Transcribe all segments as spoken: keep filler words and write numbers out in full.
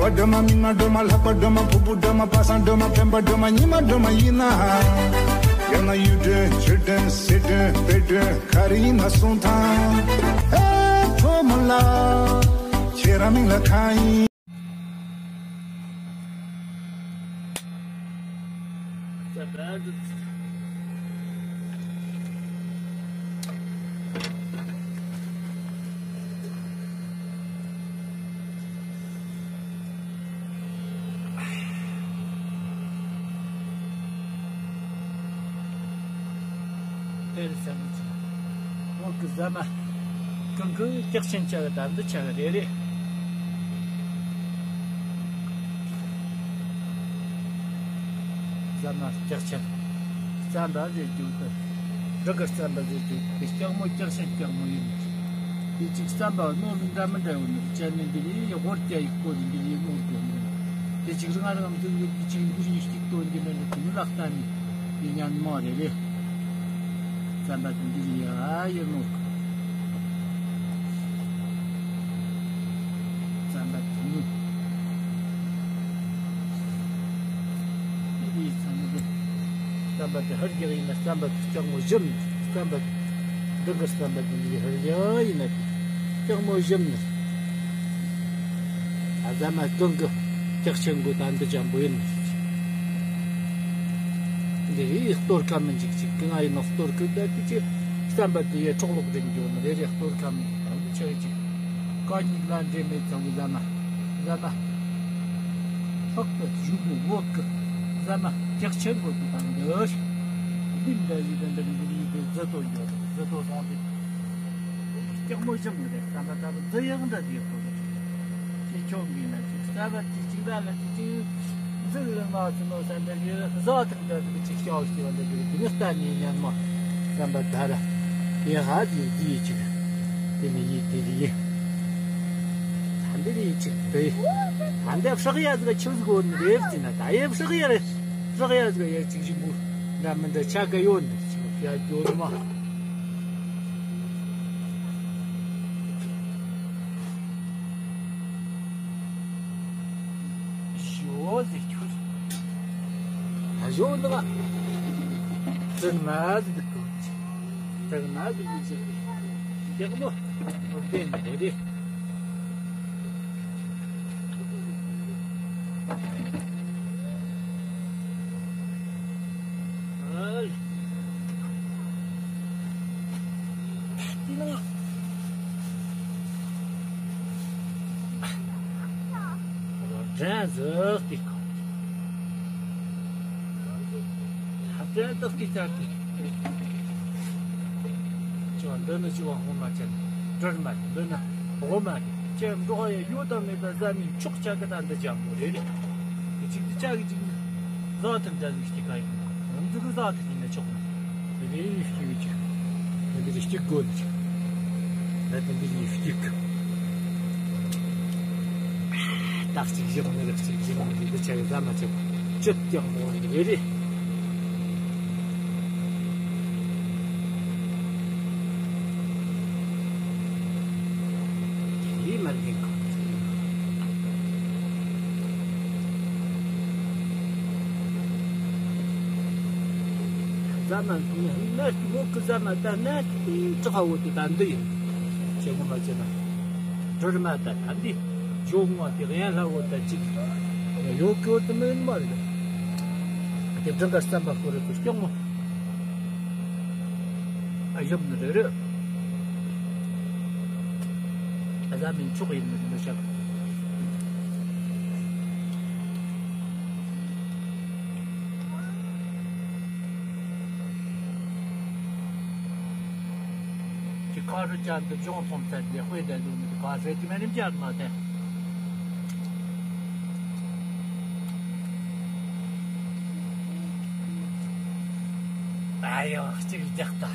བ་སྒྲོལ་མ། མིག་དམར་སྒྲོལ་མ། ལྷག་པ་སྒྲོལ་མ། ཕུར་བུ་སྒྲོལ་མ། པ་སངས་སྒྲོལ་མ། འཕེན་པ་སྒྲོལ་མ། ཉི་མ་སྒྲོལ་མ་ཡིན་ན། ཡང་ན་གཡུ་སྒྲོན་བཅུ་སྒྲོན་སེར་སྒྲོན་དཔལ་སྒྲོན་ག་རེ་ཡིན་ན་གསུང་དང་། ཨེ་ཁྲོ་མོ་ལ། ཁྱེད་རང་མིང་ལ་གང་ཡིན། དེར་སེམས་ཅན་ཁོང་གི་ཟ་མ་གང་གི་སྐྱག་ཆེན་ཆ་གི་དང་འདི་ཆ་གི་རེ་རེ། ཟ་མ་སྐྱག་ཆེན། རྩམ་པ་ཟེར་རྒྱུ་དེ། འབྲི་གུ་རྩམ་པ་ཟེར་རྒྱུ་དེ་སྐྱག་མོ་སྐྱག་ཆེན་སྐྱག་མོ་ཡིན། དེ་གཅིག་རྩམ་པ་ནོར་འདྲ་མི་འདྲ་ཡོད་ནི་བཅད་ནི་འདི་ཡིན་ཡོད་སྐོར་རྒྱ་ཡིག་སྐོར་འདི་ཡིན་ནོར་དགོས་ནི། དེ་གཅིག་རང་རང་འཛིན་གྱི་འདི་གཅིག་འདི་ཡིན་གཅིག་ཏོ་འདི་ལ་ནི་དེ་ནི་ལག་ལྟ་ནི་འདི་ཉན་མོ་རེ་རེ། རྩམ་པ་དེ་འདི་ཡིན་ཡ་ཡིན་ནོར། རྩམ་པ་དུང་། ཨི་རི་ཚང་མ་དེ། རྩམ་པ་དེ་ཧར་རྒྱག་ཡིན་ན་རྩམ་པ་དེ་སྐྱག་མོ་བཞིམ། རྩམ་པ་དེ། འདི་གི་རྩམ་པ་དེ་འདི་ཧར་རྒྱག་ཡིན་ན་དེ། སྐྱག་མོ་བཞིམ་ནི། ཨ་ཟ་མ་ཀུན་གི་སྐྱག་ཆེན་གོ་ད་འདི་ཅན་པོ་ཡིན་ནི། འདི་ཡི་གཏོར་ཁ་མི་འཇིག་ཅིག་གི་ང་ཡིན་ན་གཏོར་གི་ད་དེ་ཅི། རྩམ་པ་དེ་ཡི་འཕྲོག་ལོག་རིན་འགྱོ་ནི་རེ་རེ་གཏོར་ཁ་མི་འཇིག་ད་འདི་ཆ་ཡི་ཅིག་ག་ཉིད་ལ་འདྲེ་མེད་ཚང་གི་ཟ་མ། ཟ་མ། ལྷག་ཏུ་གཞུག་གུ་བོད་ཀྱི་ཟ་མ་སྐྱག་ཆེན་དགོས་ཀྱི་དང་འདི། འདི་འདྲ་ཞིག་དང་འདི་འདི་ཡིན་པའི་རྫི་ཏོ་འགྱོ་དང་རྫི་ཏོ་བཟང་སྟེ། སྐྱག་མོ་ཞིམ་གི་རེད་ཟ་མ་ལྟ་བུ་རྫི་ཡག་འདྲ་དེ་ཡག་པོ་རེད། ཁྱེད་ཆོ་འགི་ན་ཅིག་ཟ་བ་ཅིག་ཅིག་ར་ལ་ཅིག་ཅིག་འཛུགས་ལ་མ་ཚུ་མོ་ས་འདྲ་གི་བཟའ་ཐང་འདྲ་ཅིག་ཅིག་ཤོག་ཞེས་པ་འདྲ་ཅིག་དེ་ནི་ལྟ་ནས་ཉན་མོ་ཟ་མ་ད་ར་དེ་ཧ་ཅིག་དེ་ཅིག་དེ་ནི་ཡིད་དེ་རི་ཡིན། ད་འདི་རི་ཅིག་དེ། ད་འདི་བསྲེག་ཡ་ཟིག་ཆུ་ཟིག་འོ་ནི་རེད་ཟེར་ན་ད་ཡི་བསྲེག་ཡ་རེད། བསྲེག་ཡ་ཟིག་ཡ་ཅིག་ཞིག་འབུ་འདྲ་མི་འདྲ་ཆ་ག་ཡོད་འདི་ཅིག་ཡ་འགྱོ་ནི་མ། ཞོ་ཟེར་ཁྱོད། ད་ཞོ་འདི་ལ། ཙིག་མ་ཟེར་གི་ཁྱོད། ཙིག་མ་ཟེར་གི་ཟེར་གི། རྒྱག་མོ། འོ་དེ་འདི་རེད། ཨ། དེ་ལ། རོ་དྲན་ཟིག་སྟེ་ཁོ། ད་དྲན་ཏག་སྟེ་ཆགས་ཏེ། ཅོ་འདི་ནི་ཅི་བ་ཧོ་མ་ཅན། སྒྲོལ་མ་འདི་ནི་འོ་མ་རེད། ཁྱེད་འགྲོ་ཡ་ཡོད་དམ་མེད་དམ་ཟ་མི་ཆོག་ཆ་གི་ད་འདི་ཅན་པོ་རེད་རེད། དེ་གཅིག་འདི་ཆ་གི་གཅིག་ནི་ཟ་ཐུབ་འདྲ་ཟིག་སྟེ་ག་ཡིན་ནོ། འདི་གི་ཟ་ཐུབ་ཡིན་ན་ཆོག་ནི། དེ་ནས་གཅིག་གཅིག་དེ་འདི་གཅིག་དགོས་ནི། ད་དེ་འདི་གཉིས་གཅིག་ད་གཅིག་བཞག་ནི་རེད། གཅིག་བཞག་ནི་རེད། འདི་ཆ་གི་ཟ་མ་ཆོག་ཅི་ཀྱང་མོ་ནི་རེད་རེད། དེ་མ་ལེན་གོ། ཟ་མ་ནི་མོ་གི་ཟ་མ་ད་ནི་དྲག་བོ་དེ་ད་འདི་ཡིན། ཁྱེད་ངོ་མ་བྱས་ན། སྒྲོལ་མ་ད་ད་འདི་ཇོ་མོ་དེ་གཡན་ལྷ་བོ་ད་ཅིག་ཡོད་གི་དེ་མིན་མ་རེད། དེ་སྒྲུང་ག་བསམ་པ་ཁོ་རེ་ཚོ་སྐྱོང་མོ། ཨ་ཡོམ་ནི་རེ་རེ། ཨ་ཟ་མིན་ཆོག་ཡིན་ནི་མི་ཤག་ཁྱི་ཁ་རུ་ཅན་དུ་གཞུང་སོང་ཚར་ཏེ་དཔེ་འདྲ་འདུག་ནི་ཁ་ཟེར་གྱི་མ་རིམ་ཅན་མ་དེ། ཨ་ཡོ་གཅིག་རྒྱག་ད།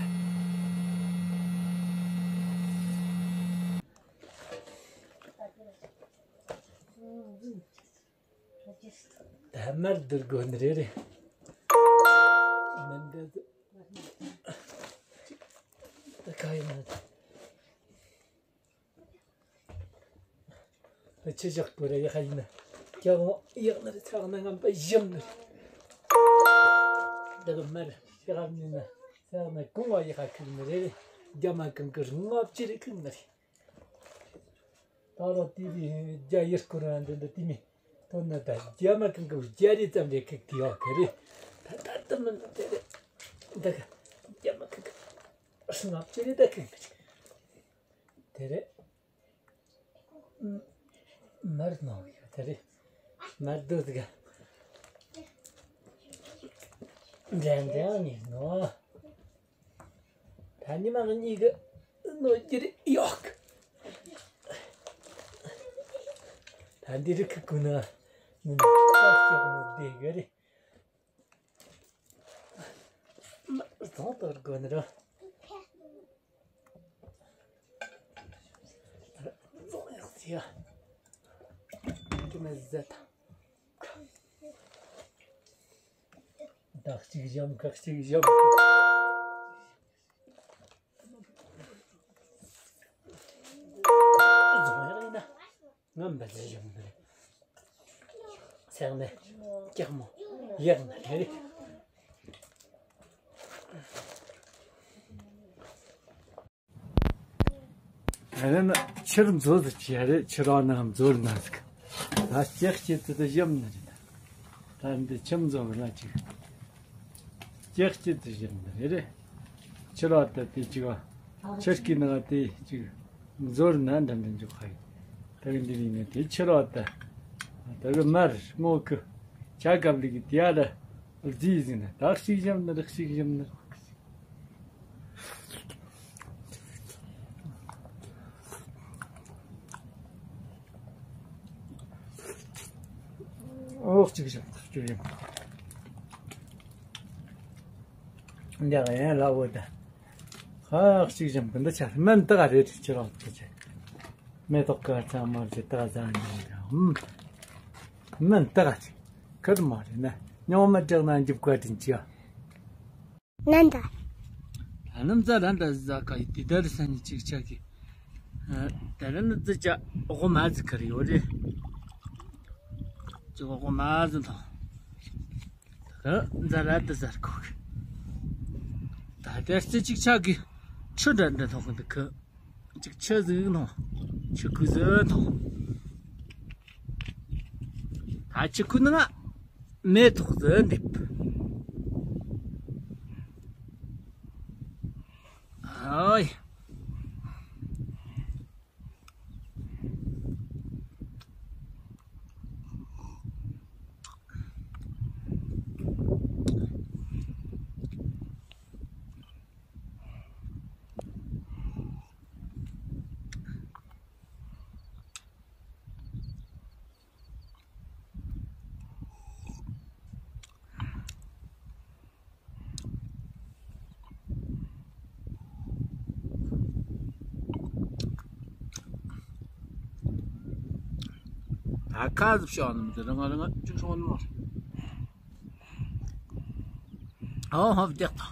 ད་མར་བསྡུར་དགོས་ནི་རེད་རེད། མི་འདི་ད་ག་ཡིན་ན། ཆི་བཞག་དགོས་རེད་ཡ་ཧ་ཡིན་ན། ཡག་ཡག་ནི་རེད། ཚགས་ནི་ངམ་པ་ཞིམ་ནི་རེད། འདི་གི་མར་ཤི་ཧ་ནི་ན་ཚགས་ནི་གང་བ་ཡག་ཁུག་ནི་རེད། རྒྱ་མ་གང་གི་ལྔ་བཅུ་རེ་ཁུག་ནི་རེད། ད་ར་དེ་རེད། རྒྱ་ཡིར་སྐོར་ར་འདི་འདི་དེ་མི་དོན་ན་ད་རྒྱ་མ་གང་གི་བརྒྱ་རེ་ཙམ་རེ་ཁུག་དེ་ཡག་གི་རེད། ད་ད་དུ་མི་འདུག་དེ་རེད། འདི་གི་རྒྱ་མ་གང་གི་ལྔ་བཅུ་རེ་ད་ཁུག་ནི་རེད། དེ་རེད། མར་ནང་ཡོད་དེ་རེད། མར་དུ་ཟིག་འདྲ་འདྲ་ནི་ནོ། ད་ཉི་མ་གཉིས་ཀྱི་ནོ་རྒྱུ་རེད་ཡོག་ད་འདི་རིགས་ཀྱི་ཀུན་ན་ནི་ནི་ཀ་སྐྱེག་མོ་བསྡད་ཡོད་རེད། མར་ཚོང་དོར་དགོས་ནི་ར། རྫོང་ཡག་ཟེར་ཡ། དེ་མ་ཟད། ད་གཅིག་བཞམ་ག་གཅིག་བཞམ་ག་རྫོང་ཡག་ཡིན་ན། ངམ་པ་ལས་ཡོང་ནི་རེད། ཚེགས་ནས་སྐྱག་མོ་ཡག་ནི་རེད། ཨ་རེ་ན་ཕྱིར་མཛོད་དུ་བྱས་རེད། ཕྱིར་བ་ན་མཛོད་ན་ཟིག་ད་ལྕགས་སྐྱེད་དུ་དུ་ཡོང་ནི་རེད། ད་འདི་ཁྱིམ་བཟོ་བ་ན་ཅིག་ལྕགས་སྐྱེད་དུ་བཞག་ནི་རེད། ཕྱིར་བ་ད་དེ་ཅིག་བ། ཕྱིར་སྐྱེད་ནང་དེ་ཅིག་མཛོད་ན་འདྲ་འདྲ་འཇོག་ཧ་ཡོད། ད་གི་འདི་ནི་ནི་དེ་ཕྱིར་བ་ད། ད་གི་མར་སྔོ་ཁུ་ཆ་གབ་ལི་གི་དེ་ཡ་ད་རྫི་ཟིན་ན་ད་གཅིག་བཞམ་ནི་རེད། གཅིག་བཞམ་ནི་རེད། ཨོ་གཅིག་བཞམ་གཅིག་བཞམ། འདི་ཡང་ལ་འོ་ད། ཧ་གཅིག་བཞམ་གི་འདི་ཆ་སྨན་དག་རེད། ཁྱེད་རང་ཚོ་ཆེ། མེ་ཏོག་གི་ཚང་མ་ཅི་དག་ཟ་འདི་འདྲ་ཧུམ། སྨན་དག་ཅིག་ཁུར་མ་རེད་ན་སྨྱོ་མ་དྲག་ན་འཇིབ་བཀའ་དྲིན་ཅི་ཡ། ནན་ད། ད་ནམ་ཛ་ར་འདྲ་ཟ་ཀ་ཡི་དེ་ལྟར་ས་ནི་ཅིག་ཆ་གི། ད་ར་ནི་ཙི་ཅ་འོ་མ་ཟི་ཁར་ཡོད་རེད། ཅི་འོ་མ་ཟི་ཐོང་། ད་ཛ་ར་ད་ཟར་ཁུག་ད་དེར་ཙི་ཅིག་ཆ་གི་ཆུ་འདྲ་འདྲ་ཐོག་གི་འདུག་གི། ཅིག་ཆུ་ཟིག་ནོ། ཆུ་ཁུ་ཟི་ཐོང་། ད་ཆུ་ཁུ་ནང་མེ་ཏོག་ཟི་འདེབས། ཨོའི། ད་ཁ་ཟིག་ཤོག་ནི་མི་འདུག་རང་ང་རང་ང་ཅིག་ཤོག་ནི་མ། ཨོ་ཧོབ་རྒྱག་ཐོ།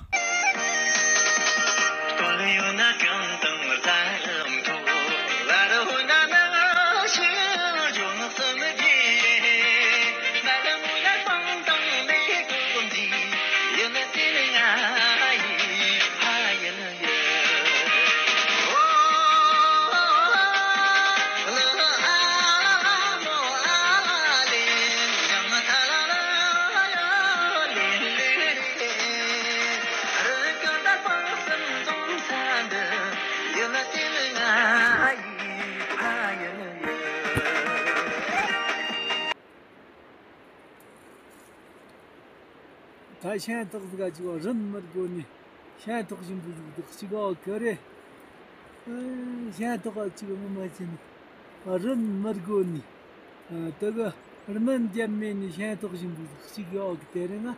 ད་ཤིང་ཏོག་ཟིག་ག་ཅིག་རིན་མི་དགོས་ནི། ཤིང་ཏོག་ཞིམ་པོ་ཟིག་འདུག་ཅིག་ཨོ་ཀེ་རེད། ཤིང་ཏོག་ག་ཅིག་ངོ་མ་ཅི་ནི་རིན་མི་དགོས་ནི། དེ་གི་སྨན་རྒྱབ་མེད་ནི་ཤིང་ཏོག་ཞིམ་པོ་ཟིག་ཅིག་ཨོ་ཀེ་དེ་རིང་ང་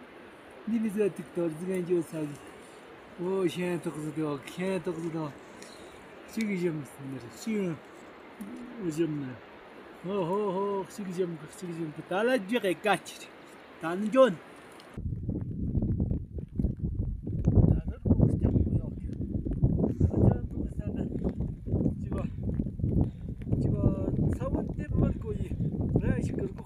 འདི་ནི་ཟིག་ཐིག་ཏོར་ཟིག་ཡང་འཇོག་ས་ཟིག་ཨོ་ཤིང་ཏོག་ཟིག་དེ་ཨོ་ཤིང་ཏོག་ཟིག་དང་ཅིག་ཞིམ་ཟིག་ནི་རེད་ཅིག་ཞིམ་ནི། ཧོ་ཧོ་ཧོ། གཅིག་བཞམ་གི་གཅིག་བཞམ་གི་ད་ལ་རྒྱག་གི་ཀ་ཅི་རེད། ད་ནི་འཇོན། ད་ནི་ཁོ་སྐྱབས་མོ་ཡོག་གི་ཁ་ཅང་ཐུག་གི་ས་ན་ཅི་བ་ཅི་བ་ས་བོན་དེ་མི་དགོས་ཡི་ར་ཞིག་གི་སྒོ།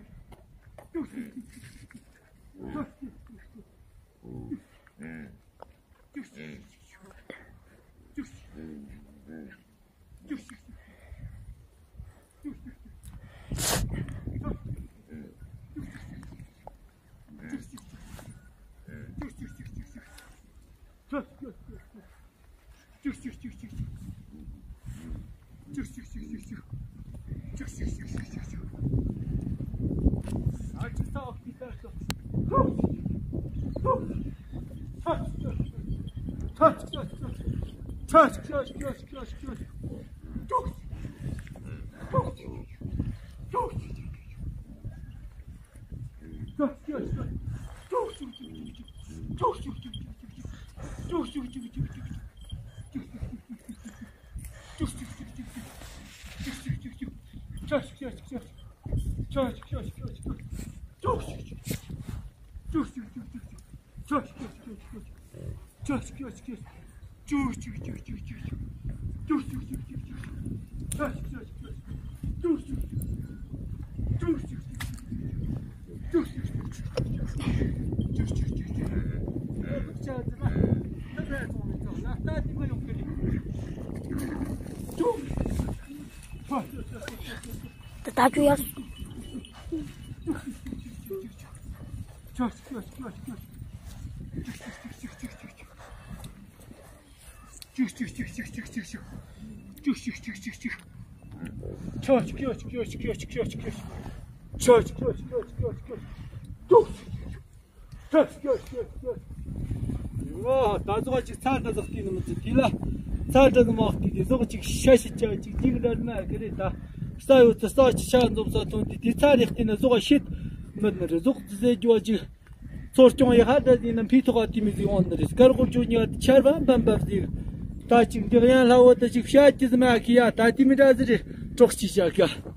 ད་ད་ཅུ་ཡར། ད་ཟོག་ཅིག་ཚ་འདྲ་ཟོག་དེ་ནི་མི་ཚེ་དེ་ལ་ཚ་འདྲ་ཟོག་མ་བལྟས་ཏེ་ཟོག་ཅིག་ཤ་ཤི་ཅག་ཅིག་ཅིག་འདྲ་མ་གི་རེད། ད་ས་ཡོད་ཚེ་ས་ཅིག་ཤ་འཛོམས་ས་ཐོན་ཏེ་དེ་ཚ་རེག་དེ་ནི་ཟོག་ཤེད་མི་ནི་རེད། ཟོག་ཟེར་རྒྱུ་བ་ཅིག་འཚོ་སྐྱོང་ཡག་ཧ་འདྲ་ཟིག་ན་འཕེལ་ཐོག་ག་དེ་མི་ཟིག་འོང་ནི་རེད། སྐར་གོར་ཅོ་ཉག་ཆར་བམ་བམ་བབ་ཟིག་ད་ཅིག་འདི་གཡང་ལྷ་བོ་ད་ཅིག་བཤད་ཀྱི་ཟི་མ་ཁི་ཡ། ད་དེ་མི་འདྲ་ཟི་རེད། གྲོགས་ཅིག་བྱ་ག